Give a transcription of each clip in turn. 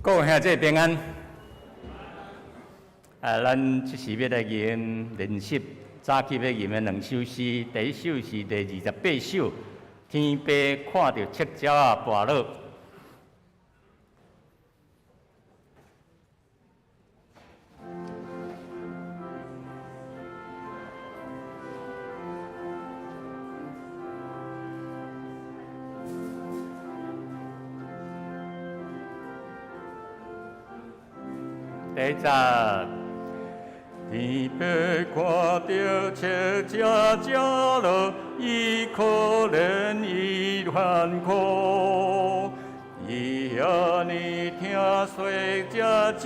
各位兄弟平安。啊，咱這時欲來吟練習早起欲吟的兩首詩，第一首是第28首，天父看著赤鳥仔跋落。第一節，天父看著赤隻鳥落，伊可憐伊煩苦，伊遐爾疼惜這鳥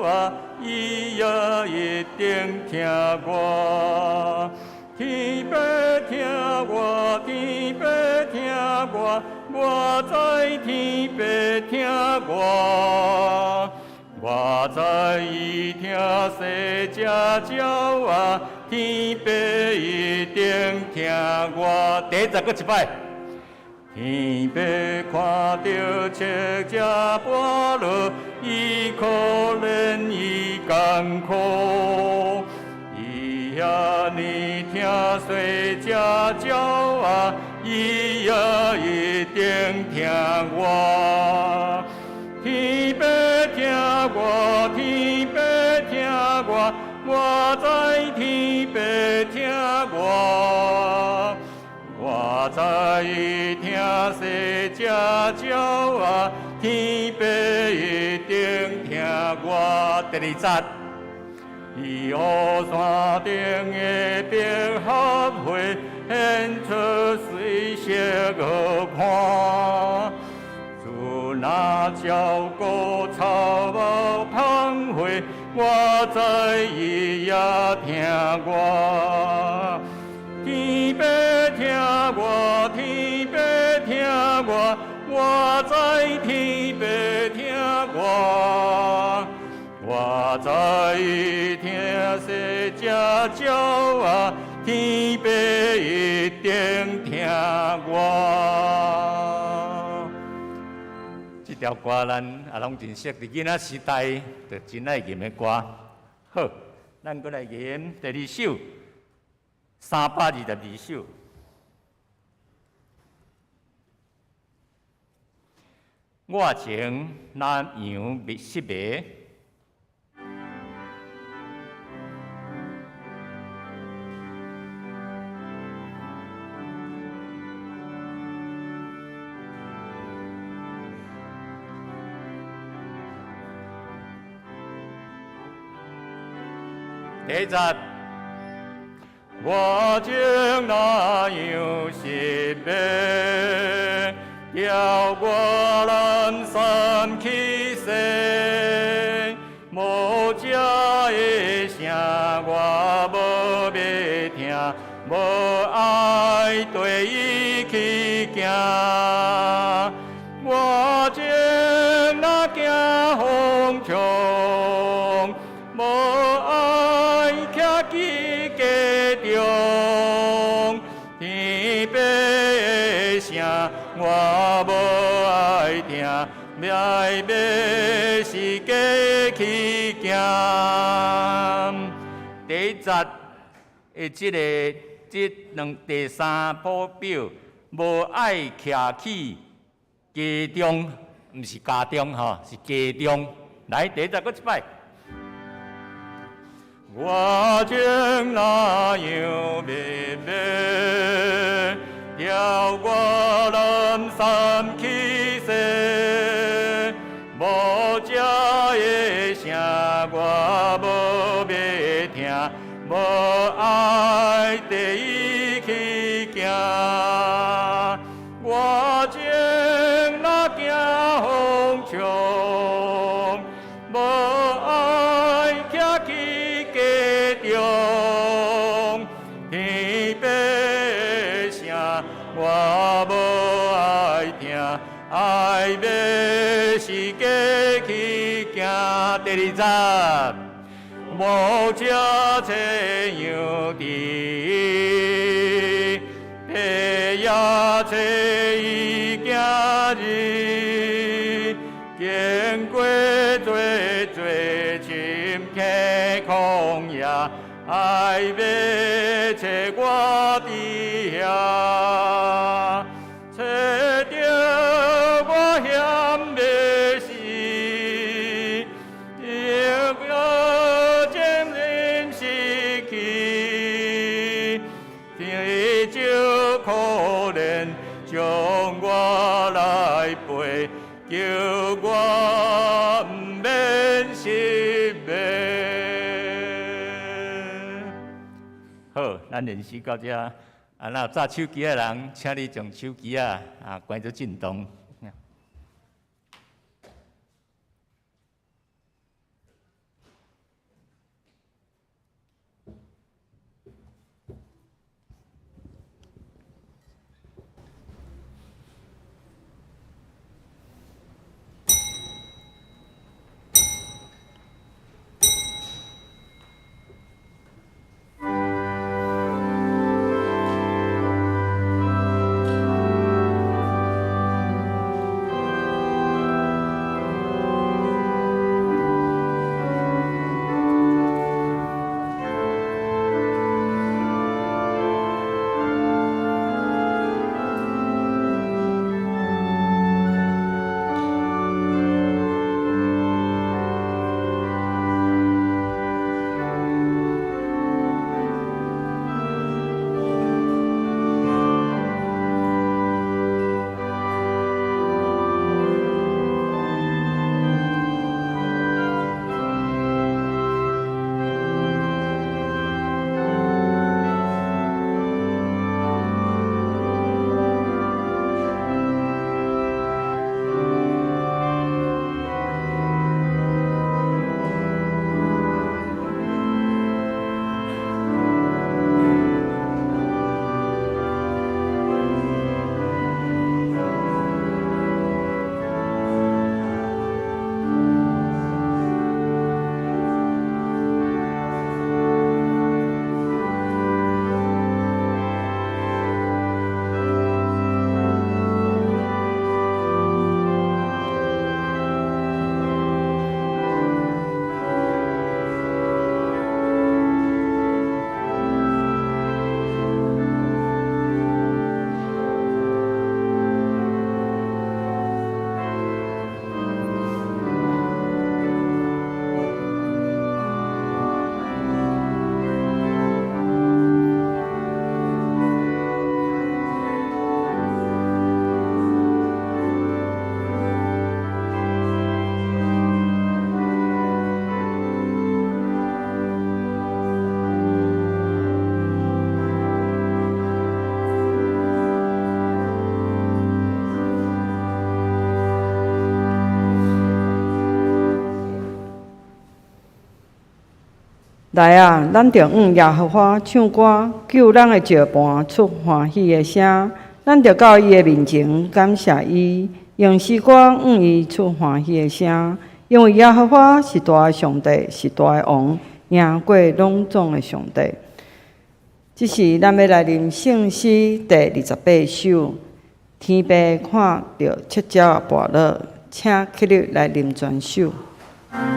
仔，伊也一定疼我。天父疼我，天父疼我，我知天父疼我。我知伊疼惜這鳥仔，天父一定疼我。第一節閣一擺。天父看著赤隻跋落，伊可憐伊艱苦，伊遐爾疼惜這鳥仔，伊也一定疼我。天父疼我，天父疼我，我知天父疼我。我知伊疼惜這鳥仔，天父一定疼我。第二節，伊予山頂的百合花顯出水色好看。主若照顧草木芳花，我知伊也疼我。天父疼我，天父疼我，我知天父疼我。我知伊疼惜這鳥仔，天父一定疼我。這條歌咱也攏真熟，佇囡仔時代就真愛吟的歌。好，咱閣來吟第二首，322首。我情那樣密失迷。第一節，我情那樣失迷，叫我南山去踅，無遮的聲我無欲聽，無愛綴伊去行。我情若驚風衝，無愛徛佇家中，天父的聲我無愛聽，愛欲是家去行。第一節的這个這兩第三譜表，無愛徛去家中，毋是家中吼，是家中。來，第一節閣一擺。我情那樣密迷，叫我南山去踅，無遮的聲我無欲聽，無愛綴伊去行。我情若驚風衝，無愛徛去家中，天父的聲我無愛聽，愛欲是家去行。第二節，無遮這樣佇，父也揣伊囝兒，經過濟濟深溪曠野，愛欲揣我佇遐，揣著我險欲死，我漸漸失去，天就可憐將我來陪，叫我毋免失迷。好，咱練習到這。啊，若有紮手機的人，請你將手機啊關做震動。來啊，咱著向耶和華唱歌，救咱的石磐出歡喜的聲。咱著到伊的面前感謝伊，用詩歌向伊出歡喜的聲。因為耶和華是大的上帝，是大的王，贏過攏總的上帝。這是咱欲來啉聖詩第28首。天父看著七鳥仔跋落，請起立來啉全首。天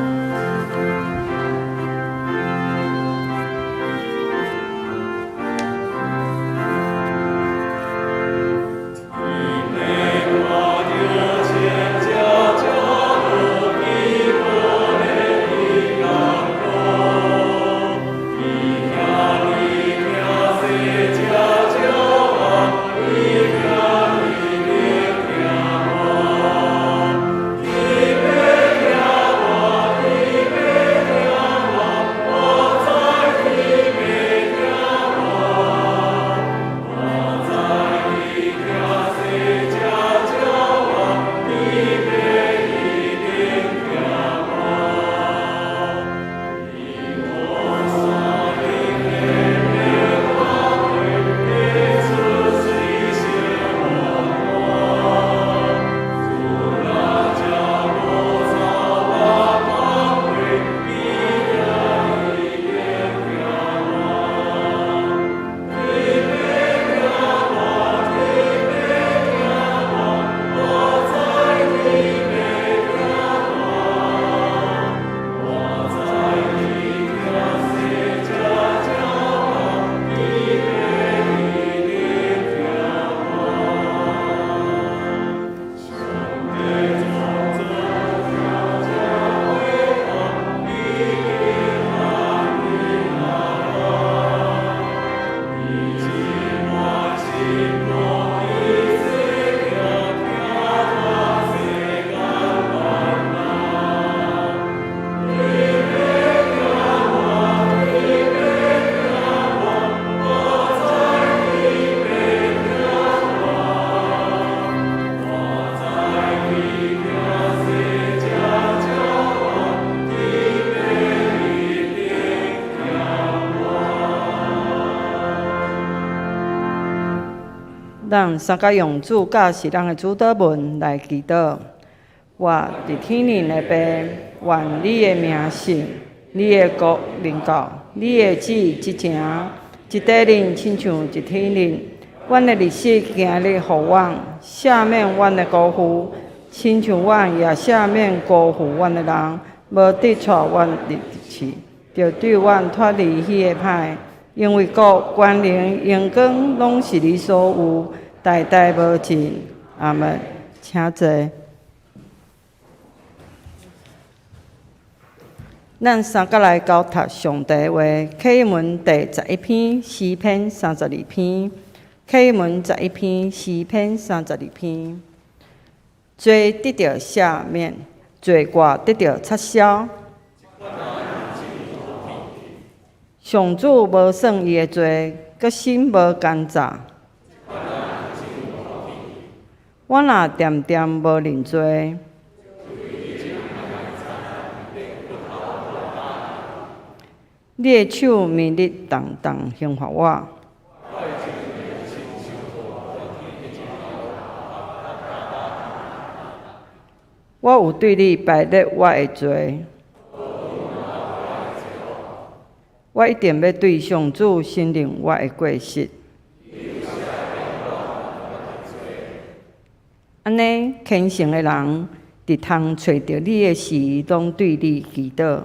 咱三家用主教示咱的主禱文來祈禱。我佇天頂的父，願你的名聖，你的國臨到，你的旨意執行，佇地頂親像佇天頂。阮的日食今日予阮，赦免阮的辜負，親像阮也赦免辜負阮的人，無得帶阮入試，著救阮脫離彼个歹。因為國、權能、榮光，攏是你所有，代代無盡。阿門。請坐。咱三家來交託上帝話，啟文第11篇，詩篇32篇，啟文十一篇，詩篇三十二篇。罪得著赦免，罪過得著擦消。上主無算伊的罪，閣心無奸詐。我若恬恬無認罪，你的手暝日重重刑罰我。我有對你白列我的罪。我一定欲對上主承認我的過失。按呢，虔誠的人，佇通揣著你的時，攏對你祈禱。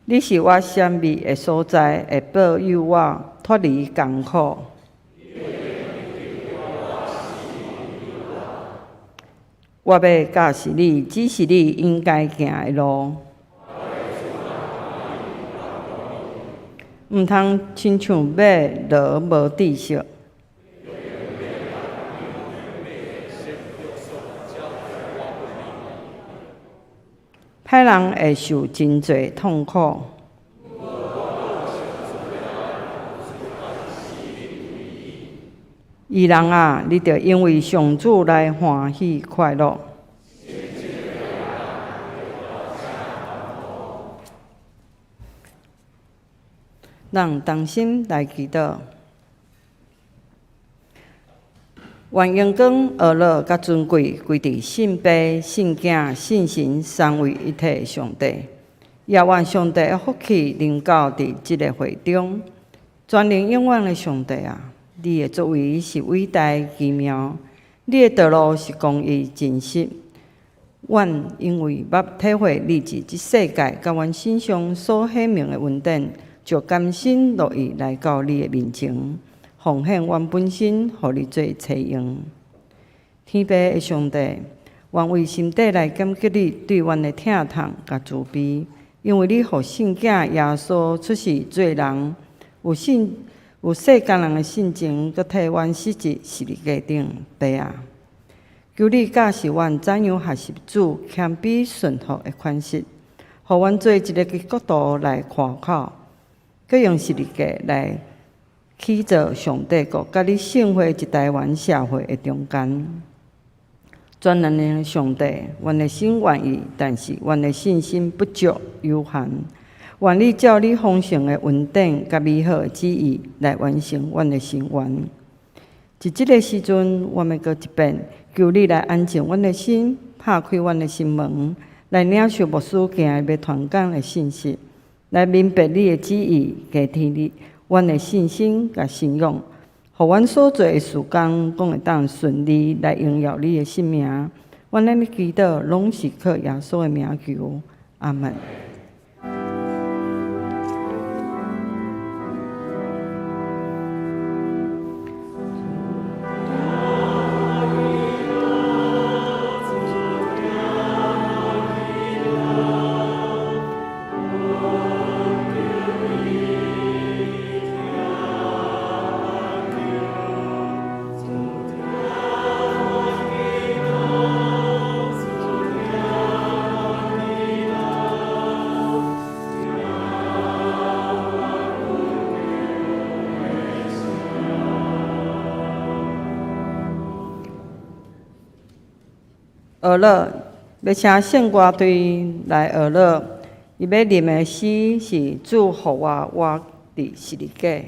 你是我閃避的所在，會保佑我脫離艱苦。我欲教示你，指示你應該行的路。毋通親像馬驢無知識。歹人會受真濟痛苦。義人啊，你著因為上主來歡喜快樂。咱同心來祈禱，願榮光、呵咾佮尊貴歸佇聖父、聖囝、聖神三位一體上帝。也願上帝的福氣臨到佇這个會中。全能永遠的上帝啊，你的作為是偉大奇妙，你的道路是公義真實。阮因為捌體會你佇這世界佮阮身上所顯明的恩典，就甘心樂意來到你的面前，奉獻阮本身，予你做差用。天父的上帝，阮為心底來感激你對阮的疼痛佮慈悲，因為你予聖囝耶穌出世做人，有信有世間人的性情，閣替阮死佇十字架頂。父啊，求你教示阮怎樣學習主謙卑順服的款式，予阮做一个基督徒來誇口，閣用十字架來起造上帝國，佮你聖會佇台灣社會的中間。全能的上帝，阮的心願意，但是阮的信心不足有限。願你照你豐盛的恩典佮美好的旨意來完成阮的心願。佇這个時陣，我欲閣一遍求你來安靜阮的心，拍開阮的心門，來領受牧師今日欲傳講的信息，來明白你的旨意，加添你阮的信心佮信仰，予阮所做的事工，講會當順利來榮耀你的聖名。阮按呢祈禱，攏是靠耶穌的名求。阿門。呵咾，欲請聖歌隊來呵咾，伊欲念的詩是主予我，我佇十字架。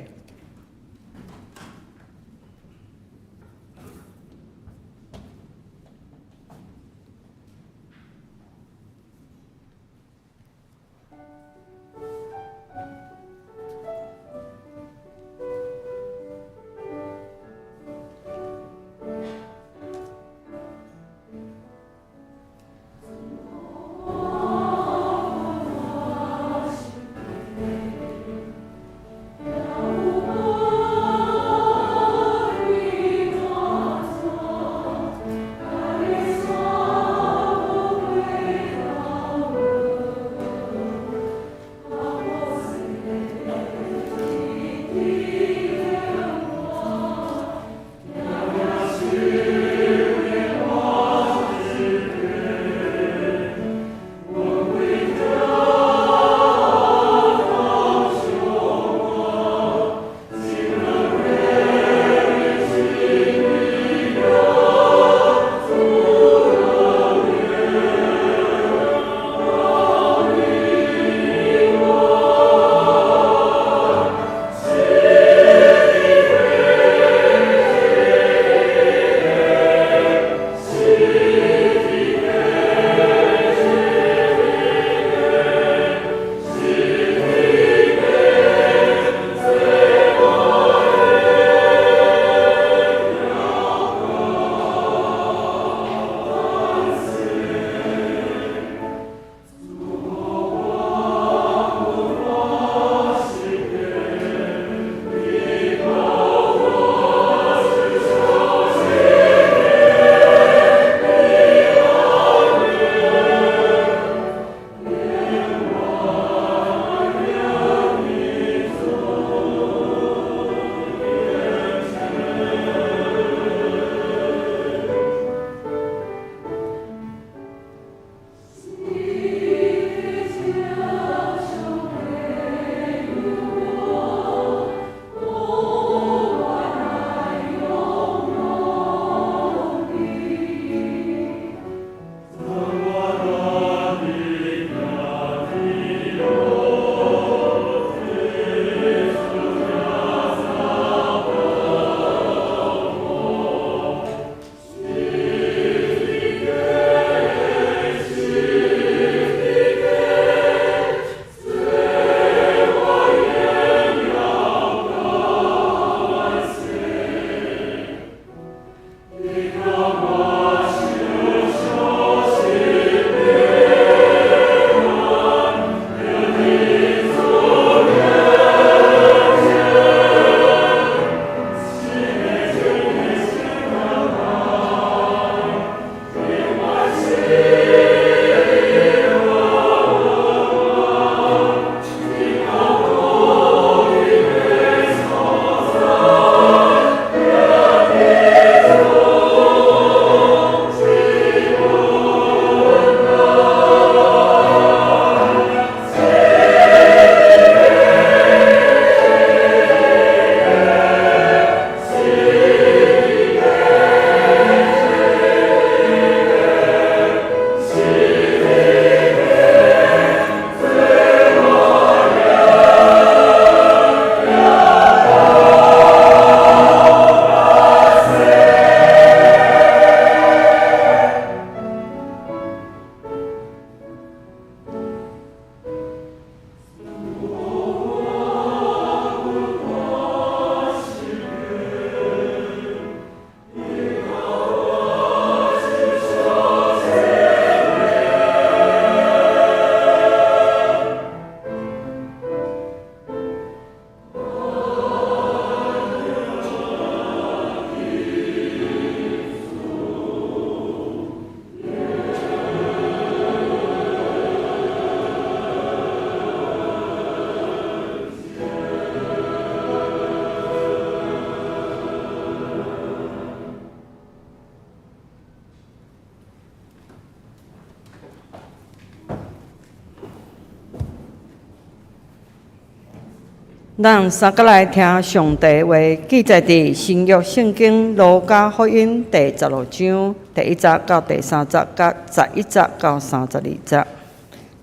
咱三个來聽上帝話，記載佇新約聖經路加福音第十六章第一節到第三節，佮十一節到三十二節。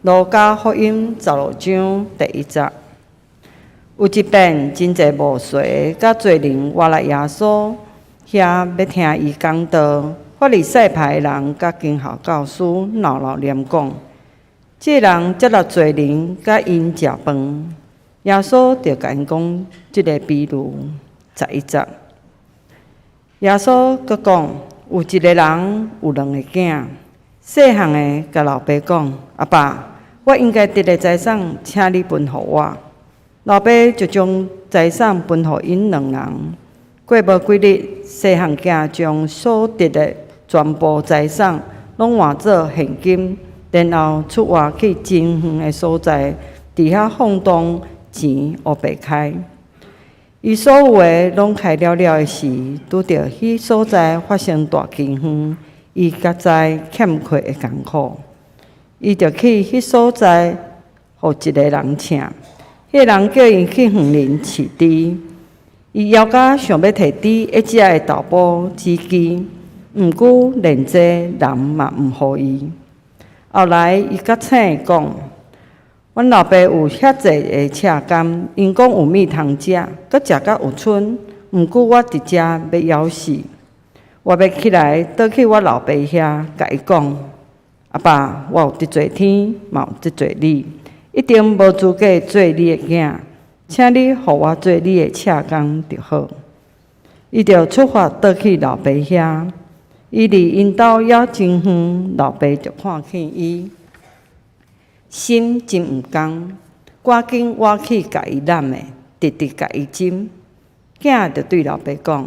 路加福音十六章第一節，有一遍，真濟無隨佮罪人倚來耶穌遐，欲聽伊講道。法利賽派的人佮經學教師鬧鬧念講：這人接納罪人，佮𪜶食飯。耶穌就共𪜶講這个比喻。11節，耶穌閣講：有一个人有兩个囝，細漢的共老爸講：阿爸，我應該得的財產，請你分予我。老爸就將財產分予𪜶兩人。過無幾日，細漢囝將所得的全部財產攏換做現金，然後出外去真遠的所在，佇遐放蕩錢烏白開。伊所有的攏開了了的時，拄著彼所在發生大饑荒，伊才知欠缺的艱苦。伊就去彼所在，予一个人請，彼个人叫伊去園林飼豬。伊枵甲想欲提豬愛食的豆脯子枝，毋過連這人嘛毋予伊。後來伊覺醒講：阮老爸有遐濟个赤工，𪜶講有物通食，閣食甲有賰。毋過我佇遮欲枵死，我欲起來倒去我老爸遐，共伊講：阿爸，我有得罪天，嘛有得罪你，一定無資格做你的囝，請你予我做你的赤工就好。伊就出發倒去老爸遐，伊離𪜶兜猶真遠，老爸就看見伊，心真毋甘，趕緊倚去共伊攬的，直直共伊親。囝就對老爸講：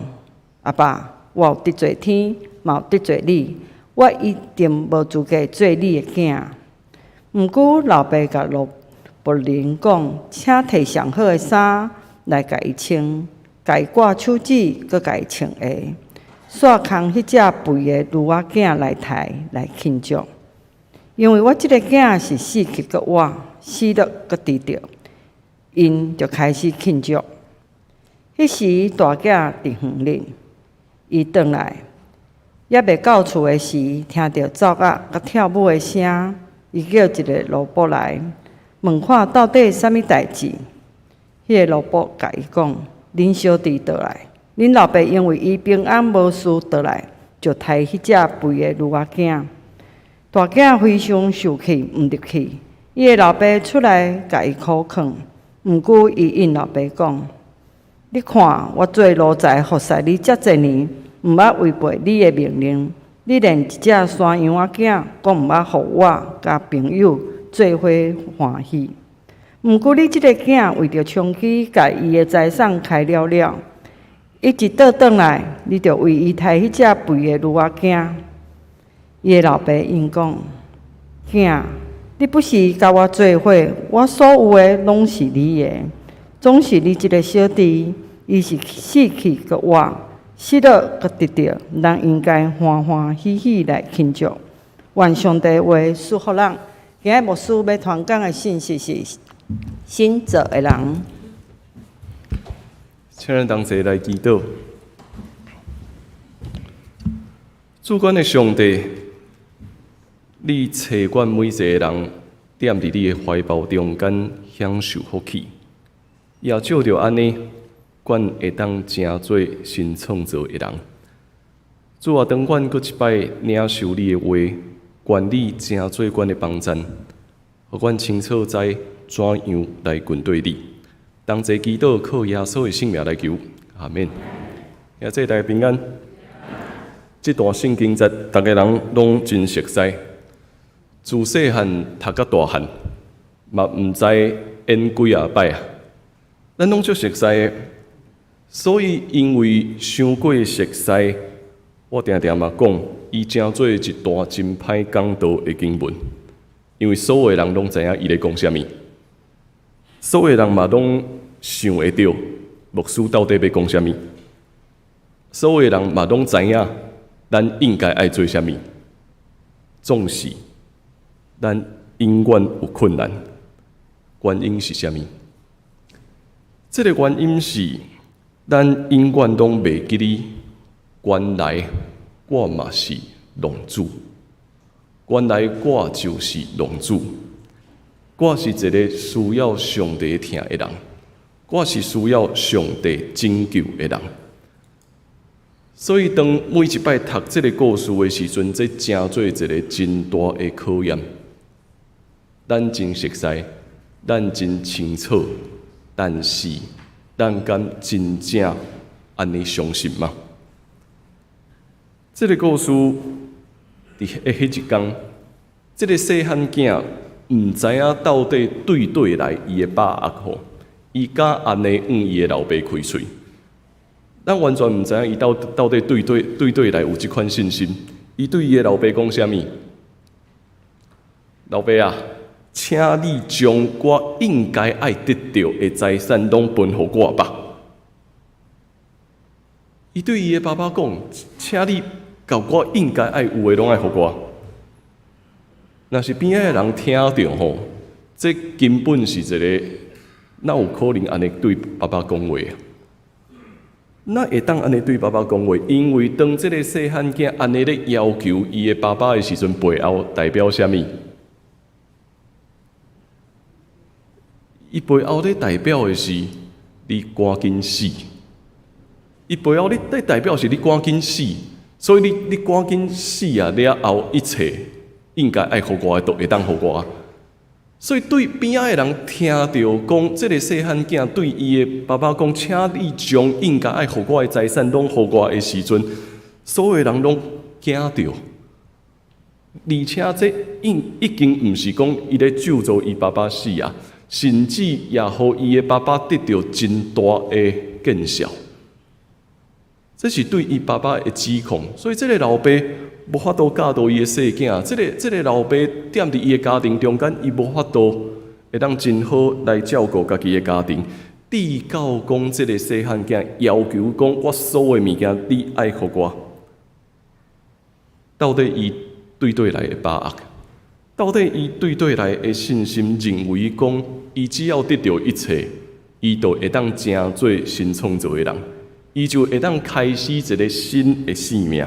阿爸，我有得罪天，嘛有得罪你，我一定無資格做你的囝。毋過老爸共奴僕人講：請提上好的衫來共伊穿，共伊掛手指，閣共伊穿鞋。煞牽彼隻肥的驢仔囝來刣來慶祝。因為我這个囝是死去閣活，死了閣得著，𪜶就開始慶祝。彼時大囝佇園裡，伊轉來，猶未到厝的時，聽著奏樂佮跳舞的聲，伊叫一个奴僕來問看到底啥物代誌。彼个奴僕共伊講：恁小弟倒來，恁老爸因為伊平安無事倒來，就刣彼隻肥的驢仔囝。大囝非常受氣，毋入去。伊的老爸出來共伊苦勸，毋過伊應老爸講：你看我做奴才服侍你遮濟年，毋捌違背你的命令，你連一隻山羊仔囝閣毋捌予我佮朋友做伙歡喜。毋過你這个囝為著充飢，共伊的財產開了了，伊一倒轉來，你就為伊刣彼隻肥的驢仔囝。伊的老爸應講：囝，你不時佮我做伙，我所有的攏是你的。總是你這个小弟，伊是死去閣活，失落閣得著，咱應該歡歡喜喜來慶祝。願上帝話賜福咱。今日牧師欲傳講的信息是新造的人。請咱同齊來祈禱。主阮的上帝，你差阮每一個人踮佇你的懷抱中間享受福氣，也藉著按呢，阮會當成做新創造的人。主啊，當阮閣一擺領受你的話，願你成做阮的幫贊，予阮清楚知怎樣來跟隨你。同齊祈禱，靠耶穌的聖名來求，阿們。兄弟大家平安。這段聖經節，逐个人攏真熟悉。自細漢讀甲大漢，嘛毋知演幾仔擺啊。咱攏足熟悉的，所以因為傷過熟悉，我定定嘛講，伊成做一段真歹講道的經文，因為所有人攏知影伊咧講啥物，所有人嘛攏想會著牧師到底欲講啥物，所有人嘛攏知影咱應該愛做啥物，總是咱永遠有困難，原因是啥物？這个原因是咱永遠攏袂記得，原來我嘛是浪子，原來我就是浪子，我是一个需要上帝疼的人，我是需要上帝拯救的人。所以，當每一擺讀這个故事的時陣，這成做一个真大的考驗。咱真熟似，咱真清楚，但是咱敢真正按呢相信嗎？這个故事佇彼一工，這个細漢囝毋知影到底對佗來伊的把握吼，伊敢按呢向伊的老爸開喙。咱完全毋知影伊到底對佗來有這款信心。伊對伊的老爸講啥物？老爸啊，請你將我應該愛得著的財產攏分予我吧。伊對伊的爸爸講：請你共我應該愛有的攏愛予我。若是邊仔的人聽著吼，這根本是一个，哪有可能按呢對爸爸講話？哪會當按呢對爸爸講話？因為當這个細漢囝按呢咧要求伊的爸爸的時陣，背後代表啥物？伊背後咧代表的是你趕緊死。伊背後咧代表是你趕緊死，所以你趕緊死啊！了後一切應該愛予我的，都會當予我。所以對邊仔的人聽著講，這个細漢囝對伊的爸爸講，請你將應該愛予我的財產攏予我的時陣，所有人攏驚著。而且這已經毋是講伊咧咒詛伊爸爸死啊，甚至也予伊的爸爸得著真大的見笑。這是對伊爸爸的指控，所以這个老爸無法度教導伊的細囝，這个老爸踮佇伊的家庭中間，伊無法度會當真好來照顧家己的家庭。直到講這个細漢囝要求講，我所有的物件你愛予我，到底伊對佗來的把握？到底伊對佗來的信心，認為講伊只要得著一切，伊就會當成做新創造的人，伊就會當開始一个新的生命。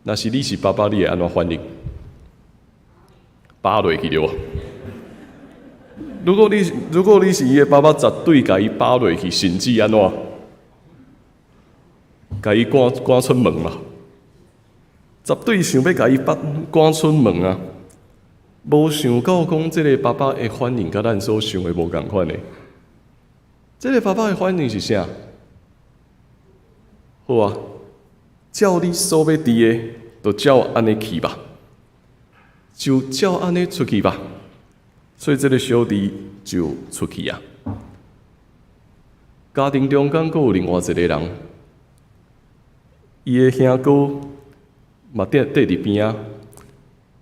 若是你是爸爸，你會按怎反應？巴落去對無？如果你是伊的爸爸，絕對共伊巴落去，甚至按怎？共伊趕出門嘛？絕對想欲共伊趕出門啊！無想到講這个爸爸的反應，佮咱所想的無仝款的。這个爸爸的反應是啥？好啊，照你所欲佇的，就照按呢去吧，就照按呢出去吧。所以這个小弟就出去啊。家庭中間閣有另外一个人，伊的兄哥嘛綴佇邊仔。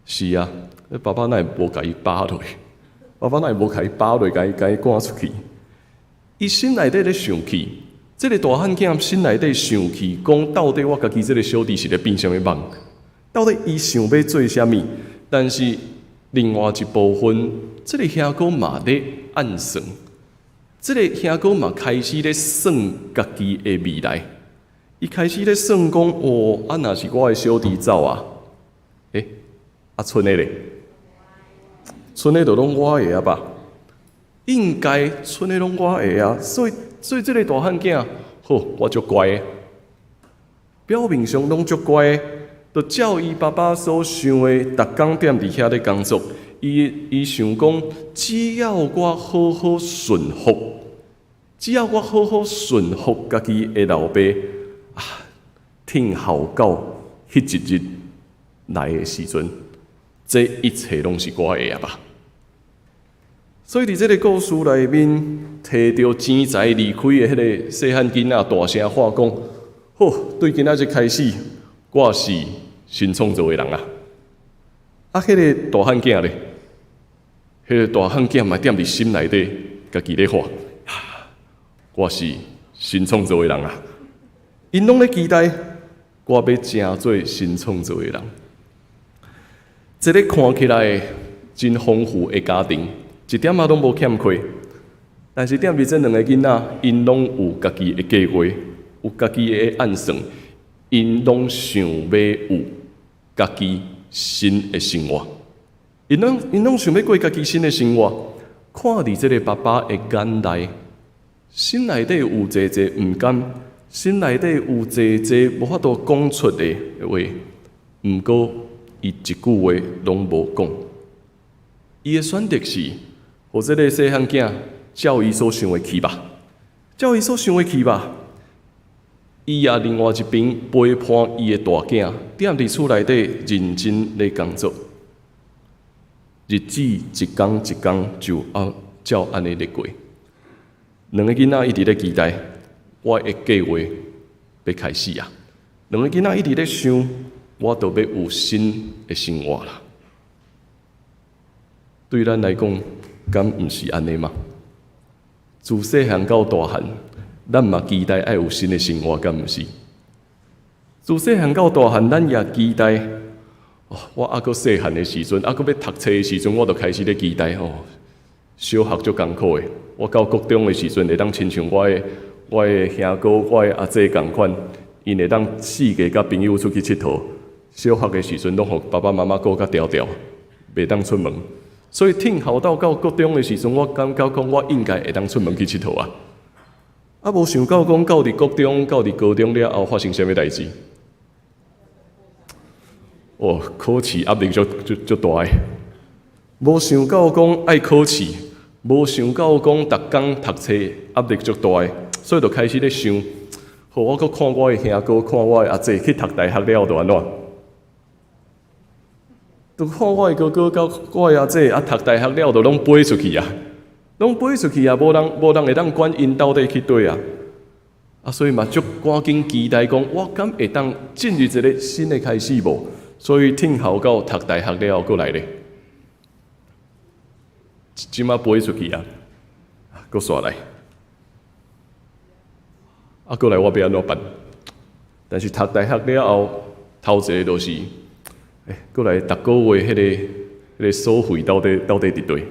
是啊，爸爸哪會無共伊巴落？爸爸哪會無共伊巴落，共伊趕出去？伊心內底咧想氣，這个大漢囝心內底想氣，講到底我家己這个小弟是咧變啥物夢？到底伊想欲做啥物？但是另外一部分，這个兄哥嘛咧暗算，這个兄哥嘛開始咧算家己的未來。伊開始咧算講，哦，啊，若是我的小弟走啊，欸，啊，賰的咧，賰的就攏我的啊吧？應該賰的攏我的啊，所以這个大漢囝，好，我足乖的，表面上攏足乖的，就照伊爸爸所想的，逐工踮佇遐咧工作。伊想講，只要我好好順服，只要我好好順服家己的老爸，啊，聽候到彼一日來的時陣，這一切攏是我的啊吧。所以佇這个故事內面，提著錢財離開的彼个細漢囡仔，大聲喊講：好，對今仔日開始，我是新創造的人啊！啊，彼个大漢囝咧，彼个大漢囝嘛踮佇心內底，家己咧喊：我是新創造的人啊！𪜶攏咧期待，我欲成做新創造的人。這个看起來真豐富的家庭，一點仔攏無欠缺。但是踮佇這兩个囡仔，𪜶攏有家己的計劃，有家己的暗算，𪜶攏想欲有家己新的生活。𪜶攏想欲過家己新的生活。看佇這个爸爸的眼內，心內底有濟濟毋甘，心內底有濟濟無法度講出的話，毋過伊一句話攏無講。伊的選擇是，予這个細漢囝照伊所想的去吧，照伊所想的去吧。伊也另外一邊陪伴伊的大囝，踮佇厝內底認真咧工作。日子一工一工就按照按呢咧過。兩个囡仔一直咧期待，我的計劃欲開始啊！兩个囡仔一直咧想，我著欲有新的生活啦。對咱來講，敢毋是按呢嗎？自細漢到大漢，咱嘛期待愛有新的生活，敢毋是？自細漢到大漢，咱也期待。哦，我猶閣細漢的時陣，猶閣欲讀冊的時陣，我就開始咧期待哦。小學足艱苦的，我到國中的時陣，會當親像我的兄哥、我的阿姐仝款，𪜶會當四界佮朋友出去𨑨迌。小學的時陣，攏予爸爸媽媽顧甲牢牢，袂當出門。所以聽候到到國中的時陣，我感覺講我應該會當出門去𨑨迌啊。啊，無想到講到佇國中、到佇高中了後發生啥物代誌？哦，考試壓力足足足大的，無想到講愛考試，無想到講逐工讀冊壓力足大的，所以就開始咧想，好，我閣看我的兄哥，看我的阿姐去讀大學了後就按怎？就看我的哥哥佮我的阿姐啊，讀大學了就攏飛出去啊，攏飛出去啊，無人無人會當管𪜶到底去佗啊。啊，所以嘛，足趕緊期待講，我敢會當進入一个新的開始無？所以聽候到讀大學了後，閣來咧，這馬飛出去啊，閣煞來，啊，閣來我欲按怎辦？但是讀大學了後，頭一个就是，欸，閣來逐个月彼个所費到底佇佗？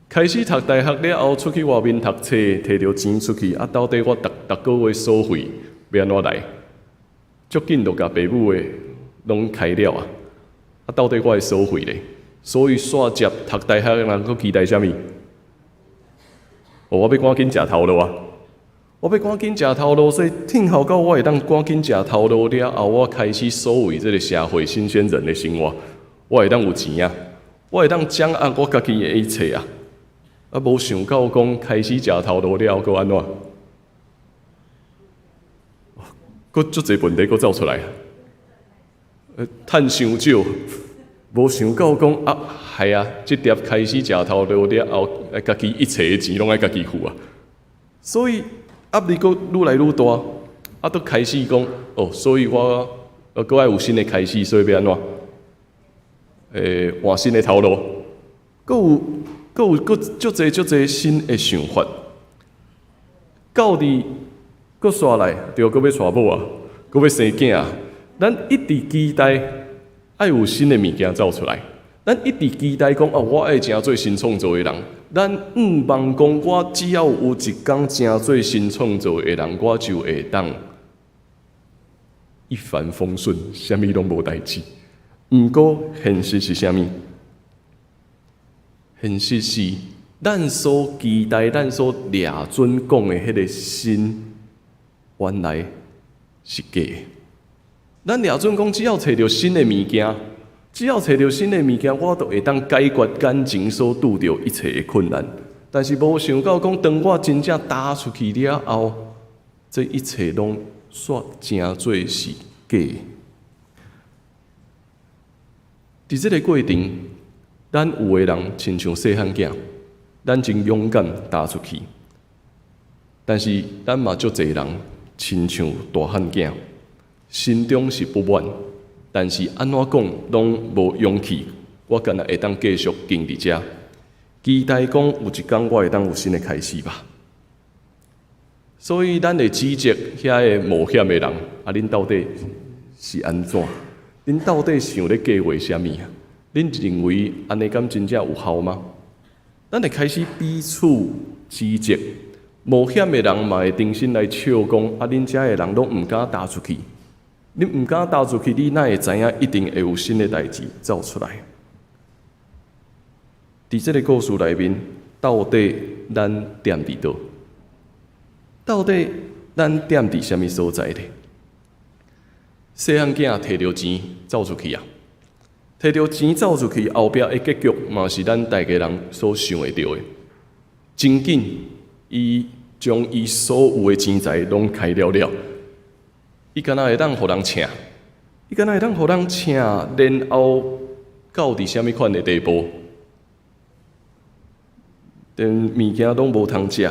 開始讀大學了後，出去外面讀冊，提著錢出去，啊，到底我逐逐个月所費欲按怎來？足緊就共爸母的攏開了啊！啊，到底我的所費咧？所以煞接讀大學的人閣期待啥物？哦，我欲趕緊食頭路啊！我欲趕緊食頭路，所以聽候到我會當趕緊食頭路了後，我開始所謂這个社會新鮮人的生活，我會當有錢啊！我會當掌握我家己的一切啊！啊，無想到講開始食頭路了後，閣按怎？閣足濟問題閣走出來，趁傷少，無想到講啊，係啊，這碟開始食頭路了後，家己一切的錢攏愛家己付啊，所以壓力閣愈來愈大，啊，都開始講哦，所以我閣愛有新的開始，所以欲按怎？換新的頭路，閣有閣足濟足濟新的想法，到底閣煞來，對，閣欲娶某啊，閣欲生囝啊，咱一直期待愛有新的物件走出來，咱一直期待講哦，我愛成做新創造的人。咱向望講，我只要有一工成做新創造的人，我就會當一帆風順，啥物攏無代誌。毋過現實是啥物？現實是咱所期待、咱所掠準講的彼个新，原來是假的。咱掠準講，只要揣著新的物件，只要揣著新的物件，我就會當解決眼前所拄著一切的困難。但是無想到講，當我真正踏出去了後，這一切攏煞成做是假的。佇這个過程，咱有的人親像細漢囝，咱真勇敢踏出去，但是咱嘛足濟人親像大漢囝，心中是不滿，但是按怎講攏無勇氣。我敢若會當繼續堅佇遮，期待講有一工我會當有新的開始吧。所以咱會指責遐个冒險的人，啊，恁到底是按怎？恁到底想咧計畫啥物啊？恁認為按呢敢真正有效嗎？咱會開始彼此指責，冒險的人嘛會重新來笑講：啊，恁遮的人攏毋敢踏出去，恁毋敢踏出去，你哪會知影一定會有新的代誌走出來？佇這个故事內面，到底咱踮佇佗？到底咱踮佇啥物所在咧？細漢囝提著錢走出去啊！提著錢走出去，後壁的結局嘛是咱大家人所想會著的。真緊，伊將伊所有的錢財攏開了了，伊敢若會當予人請，伊敢若會當予人請，然後到佇啥物款的地步？連物件攏無通食，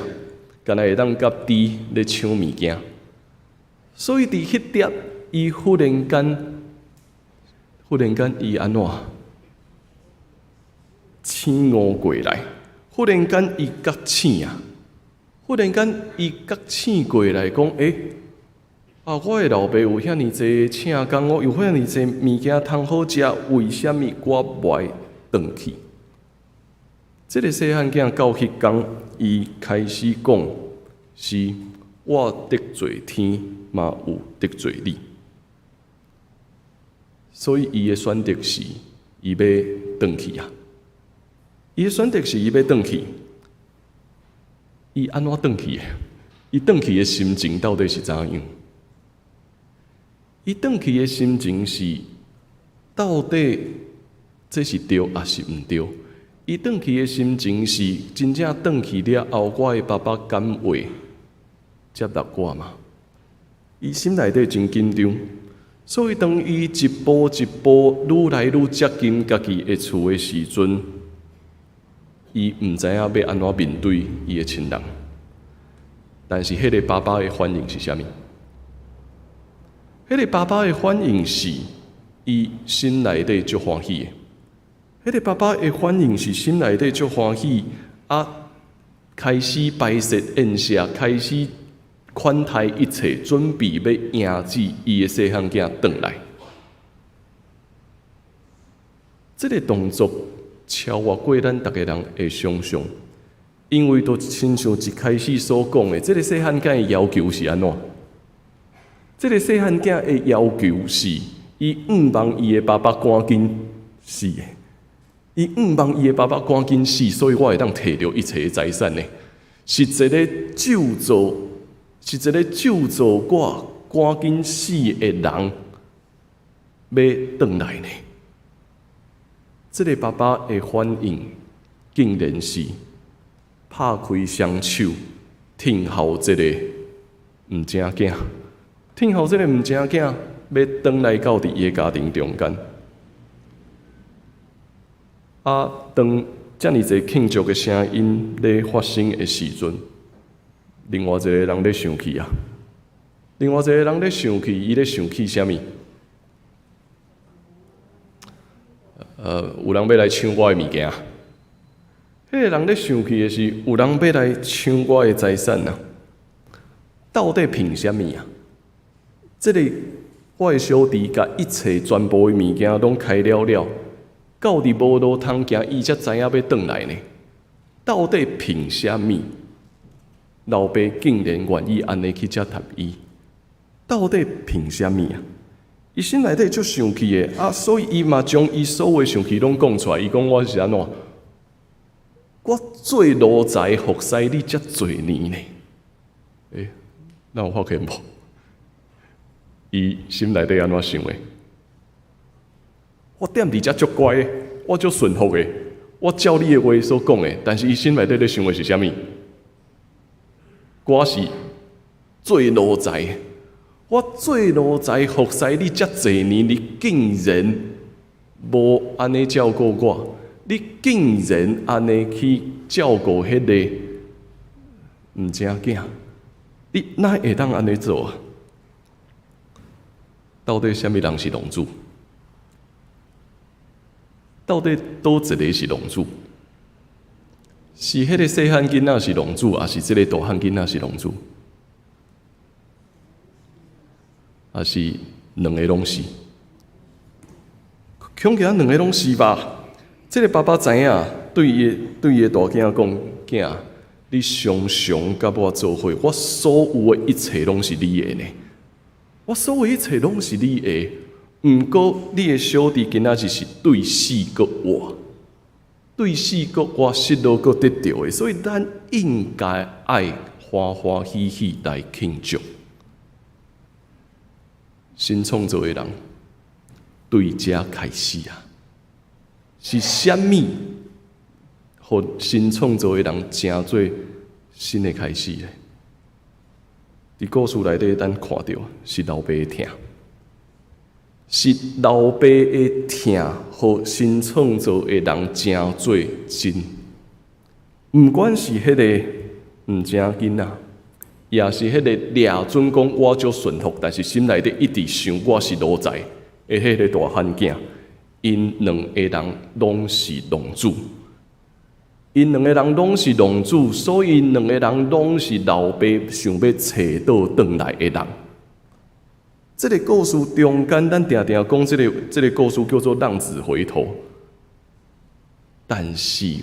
敢若會當佮豬咧搶物件。所以佇彼點，伊忽然間，忽然間，伊按怎醒悟過來？忽然間，伊覺醒啊！忽然間，伊覺醒過來，講：欸，啊，我的老爸有遐爾濟請工，我有遐爾濟物件通好食，為啥物我無愛轉去？這个細漢囝到彼工，伊開始講：是我得罪天，嘛有得罪你。所以，伊的選擇是，伊欲轉去啊！伊的選擇是，伊欲轉去。伊按怎轉去的？伊轉去的心情到底是怎樣？伊轉去的心情是，到底這是對抑是毋對？伊轉去的心情是，真正轉去了後，我的爸爸敢會接納我嗎？伊心內底真緊張。所以，當伊一步一步愈來愈接近家己的厝的時陣，伊毋知影欲按怎面對伊的親人。但是，彼个爸爸的反應是啥物？彼个爸爸的反應是，伊心內底足歡喜的。彼个爸爸的反應是心內底足歡喜，啊，開始擺設宴席，開始款待一切，準備欲迎接伊的細漢囝轉來。這个動作超越過咱逐个人的想象，因為就親像一開始所講的，這个細漢囝的要求是按怎？這个細漢囝的要求是，伊向望伊的爸爸趕緊死的，伊向望伊的爸爸趕緊死，所以我會當提著一切的財產呢？是一个咒詛，是一个咒詛我趕緊死的人，欲轉來呢？這个爸爸的反應，竟然是拍開雙手，疼候這個毋正囝，疼候這個毋正囝，欲轉來到佇伊的家庭中間。啊，當遮爾濟慶祝的聲音咧發生的時陣，另外一個人咧生氣啊！另外一個人咧生氣，伊咧生氣啥物？有人欲來搶我的物件。彼个人咧生氣的是，有人欲來搶我的財產啊！到底憑啥物啊？這个我的小弟共一切全部的物件攏開了了，到佇無路通行，伊才知影欲轉來呢？到底憑啥物？老爸竟然願意按呢去接納伊？到底憑啥物啊？伊心內底足生氣的啊，所以伊嘛將伊所有的生氣攏講出來。伊講我是按怎？我做奴才服侍你遮濟年呢？欸，哪有發現無？伊心內底按怎想的？我踮佇遮足乖的，我足順服的，我照你的話所講的，但是伊心內底咧想的是啥物？我是做奴才，我做奴才服侍你遮濟年，你竟然無按呢照顧我，你竟然按呢去照顧彼个毋正囝，你哪會當按呢做啊？到底啥物人是浪子？到底佗一个是浪子？是彼个細漢囡仔是浪子，抑是這个大漢囡仔是浪子？抑是兩個攏是？恐驚兩個攏是吧？這个爸爸知影，對伊的大囝講：囝，你常常佮我做伙，我所有的一切攏是你的呢。我所有一切攏是你的，毋過你的小弟今仔日是對死閣活。對死閣我失落閣得著的，所以咱應該愛歡歡喜喜來慶祝。新創造的人對這開始啊，是啥物？予新創造的人成做新的開始咧？佇故事內底，咱看著是老爸的疼，是老爸的疼，予新創造的人成做真。毋管是彼个毋正囡仔，抑是彼个掠準講我足順服，但是心內底一直想我是奴才的彼个大漢囝，𪜶兩个人攏是浪子。𪜶兩个人攏是浪子，所以兩個人攏是老爸想欲揣倒轉來的人。這个故事中間，咱定定講這个故事叫做浪子回頭。但是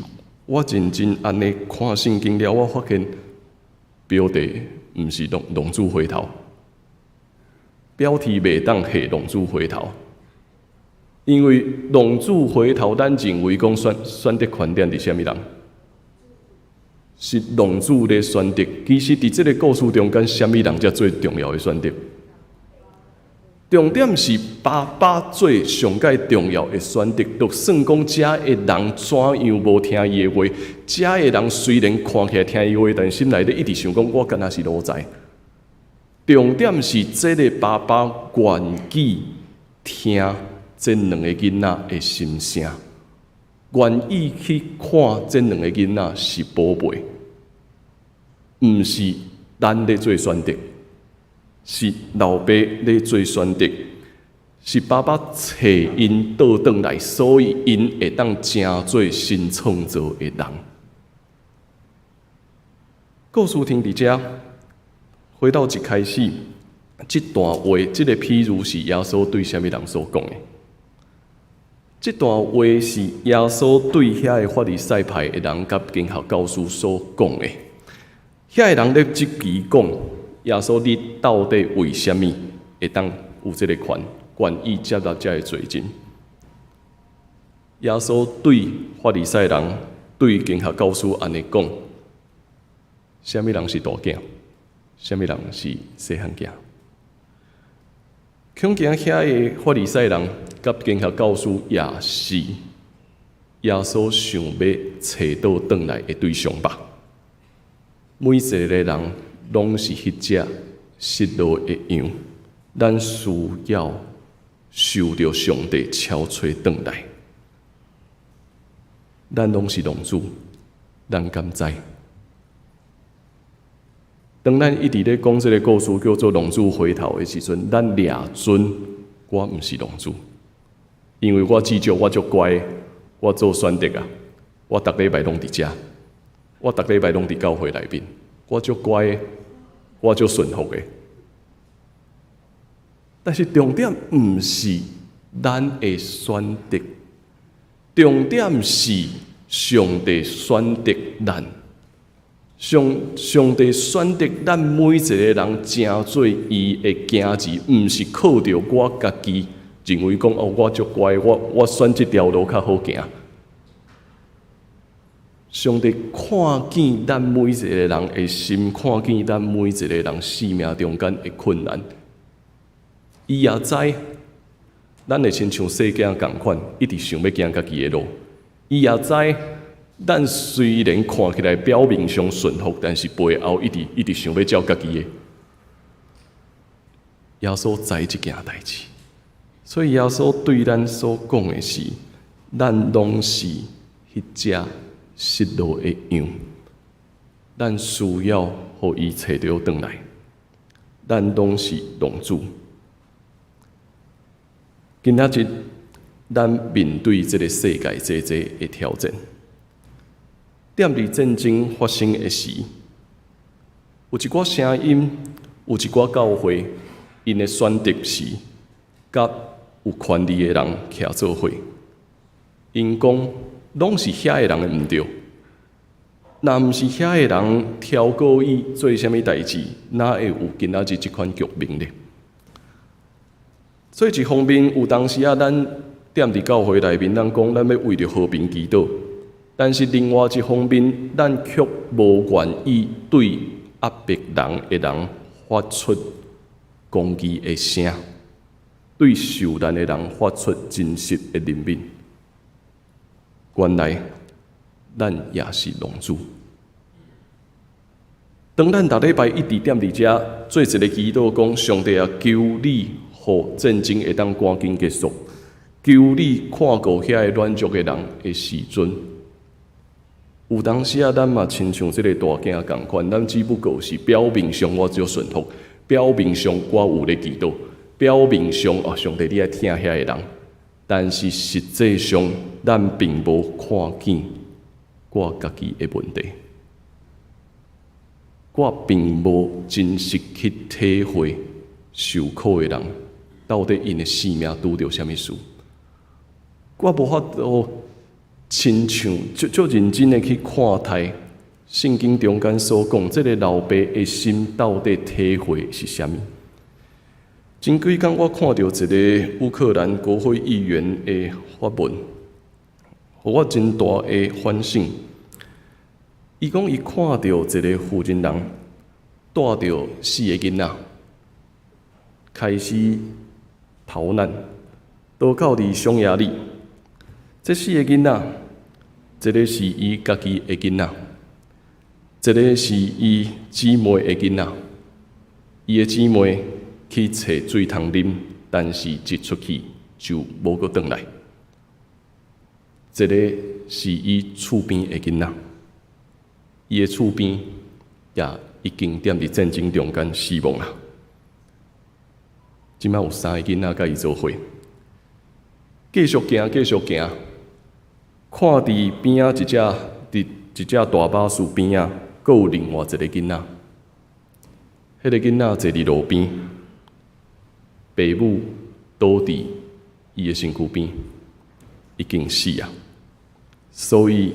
我認真按呢看聖經了，我發現標題毋是浪子回頭，標題袂當下浪子回頭，因為浪子回頭，咱認為講選擇權佇啥物人？是浪子咧選擇，其實佇這个故事中間，啥物人才最重要的選擇？重點是爸爸做上蓋重要的選擇，就算講遮的人怎樣無聽伊的話，遮的人雖然看起來聽伊話，但心內底一直想講我敢若是奴才。重點是這个爸爸願意聽這兩個囡仔的心聲，願意去看這兩個囡仔是寶貝，毋是咱咧做選擇，是老爸咧做選擇，是爸爸揣𪜶倒轉來，所以𪜶會當成做新創造的人。故事停佇遮，回到一開始，這段話，這个譬喻是耶穌對啥物人所講的？這段話是耶穌對遐个法利賽派的人佮經學教師所講的。遐个人咧質疑講，耶穌你到底為啥物會當有這个權，願意接納遮个罪人？耶穌對法利賽人、對經學教師按呢講：啥物人是大囝？啥物人是細漢囝？恐驚遐个法利賽人佮經學教師也是耶穌想欲揣倒轉來的對象吧？每一个人攏是彼隻失落的羊，咱需要受著上帝敲揣轉來。咱攏是浪子，咱敢知？當咱一直咧講這个故事叫做浪子回頭的時陣，咱掠準我毋是浪子，因為我至少我足乖，我做選擇啊，我逐禮拜攏佇遮，我逐禮拜攏佇教會內面，我足乖，我足順服的。但是重點毋是咱的選擇，重點是上帝選擇咱。上帝選擇咱每一個人成做伊的囝兒，毋是靠著我家己認為講哦，我足乖，我選這條路較好行。上帝看見咱每一個人的心，看見咱每一個人生命中間的困難，伊也知咱會親像細囝仝款，一直想欲行家己的路。伊也知咱雖然看起來表面上順服，但是背後一直一直想欲照家己的。耶穌知這件代誌，所以耶穌對咱所講的是：咱攏是彼隻失落的羊，咱需要予伊揣著轉來。咱攏是浪子。今仔日，咱面對這个世界濟濟的挑戰，踮佇戰爭發生的時，有一寡聲音，有一寡教會，𪜶的選擇是佮有權力的人徛做伙。𪜶講攏是遐个人的毋對，若毋是遐个人超過伊做啥物代誌，哪會有今仔日這款局面呢？所以一方面，有當時啊，咱踮佇教會內面，咱講咱欲為著和平祈禱。但是另外一方面，咱卻無願意對壓迫人的人發出公義的聲，對受難的人發出真實的憐憫。原來咱也是浪子。當咱逐禮拜一直踮佇遮做一个祈禱，講上帝啊，求你予戰爭會當趕緊結束，求你看顧遐个軟弱的人的時陣，有當時啊，咱嘛親像這个大囝仝款，咱只不過是表面上我足順服，表面上我有咧祈禱，表面上哦，上帝你愛疼遐個人，但是實際上咱並無看見我家己的問題。我並無真實去體會受苦的人到底𪜶的生命拄著啥物事。我無法度親像足足認真的去看待聖經中間所講，這个老爸的心到底體會是啥物。前幾工我看著一个烏克蘭國會議員的發文，予我真大的反省。伊講伊看著一个婦人人帶著四个囡仔，開始逃難，逃到佇匈牙利。這四个囡仔，一个是伊家己的囡仔，一个是伊姊妹的囡仔。伊的姊妹去揣水通啉，但是一出去就無閣轉來。一个是伊厝邊的囡仔。伊的厝邊也已經踮佇戰爭中間死亡啊！這擺有三个囡仔佮伊做伙，繼續行，繼續行，看佇邊仔一隻，佇一隻大巴士邊仔，閣有另外一个囡仔。彼个囡仔坐佇路邊，爸母倒佇伊的身軀邊，已經死啊！所以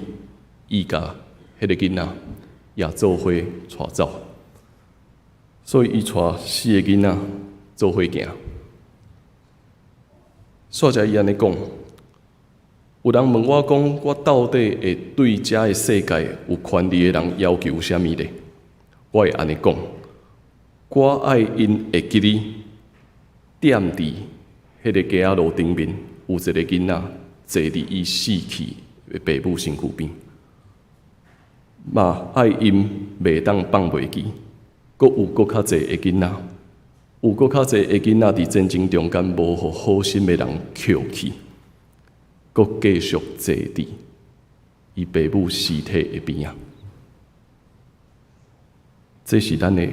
伊共彼个囡仔也做伙帶走，所以伊帶四个囡仔做伙行。煞才伊按呢講，有人問我講，我到底會對遮个世界有權利的人要求啥物咧？我會按呢講，我愛𪜶會記得，踮佇彼个街仔路頂面有一个囡仔坐佇伊死去的爸母身軀邊。嘛愛𪜶袂當放袂記，閣有閣較濟的囡仔，有閣較濟的囡仔佇戰爭中間無予好心的人抾去，閣繼續坐佇伊爸母屍體的邊仔。這是咱的